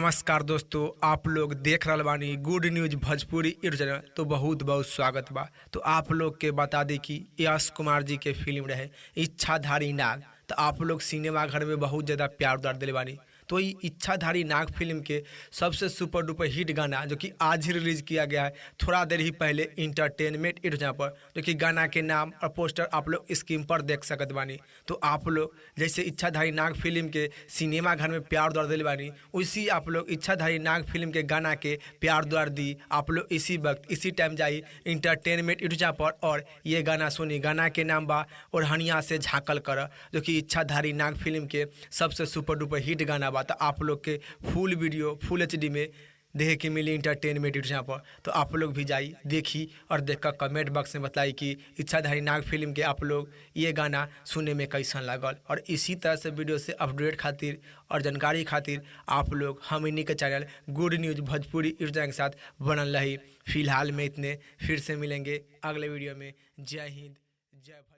नमस्कार दोस्तों, आप लोग देख रहल बानी good news Bhojpuri YouTube channel. तो बहुत बहुत स्वागत बा। तो आप लोग के बता दी कि यश कुमार जी के फिल्म रहे इच्छाधारी नाग, तो आप लोग सिनेमा घर में बहुत ज़्यादा प्यार उदार दिले बानी। तो ये इच्छाधारी नाग फिल्म के सबसे सुपर डुपर हिट गाना जो कि आज ही रिलीज किया गया है थोड़ा देर ही पहले इंटरटेनमेंट यूट्यूब चैनल पर, जो कि गाना के नाम और पोस्टर आप लोग स्क्रीन पर देख सकत बानी। तो आप लोग जैसे इच्छाधारी नाग फिल्म के सिनेमा घर में प्यार द्वार दिले बानी, उसी आप लोग इच्छाधारी नाग फिल्म के गाना के प्यार द्वार दी। आप लोग इसी वक्त इसी टाइम जाई इंटरटेनमेंट यूट्यूब चैनल पर और ये गाना सुनी। गाना के नाम बा ओढ़निया से झाँकल कर, जो कि इच्छाधारी नाग फिल्म के सबसे सुपर डुपर हिट गाना बा। तो आप लोग के फुल वीडियो फुल एचडी में देखे के मिली इंटरटेनमेंट यूट्यूब चैनल पर। तो आप लोग भी जाई देखी और देखकर कमेंट बॉक्स में बताई कि इच्छाधारी नाग फिल्म के आप लोग ये गाना सुने में कैसन लागल। और इसी तरह से वीडियो से अपडेट खातिर और जानकारी खातिर आप लोग हमनी के channel good news Bhojpuri YouTube channel के साथ बनल रही। फिलहाल में इतने, फिर से मिलेंगे अगले वीडियो में। जय हिंद, जय भारत।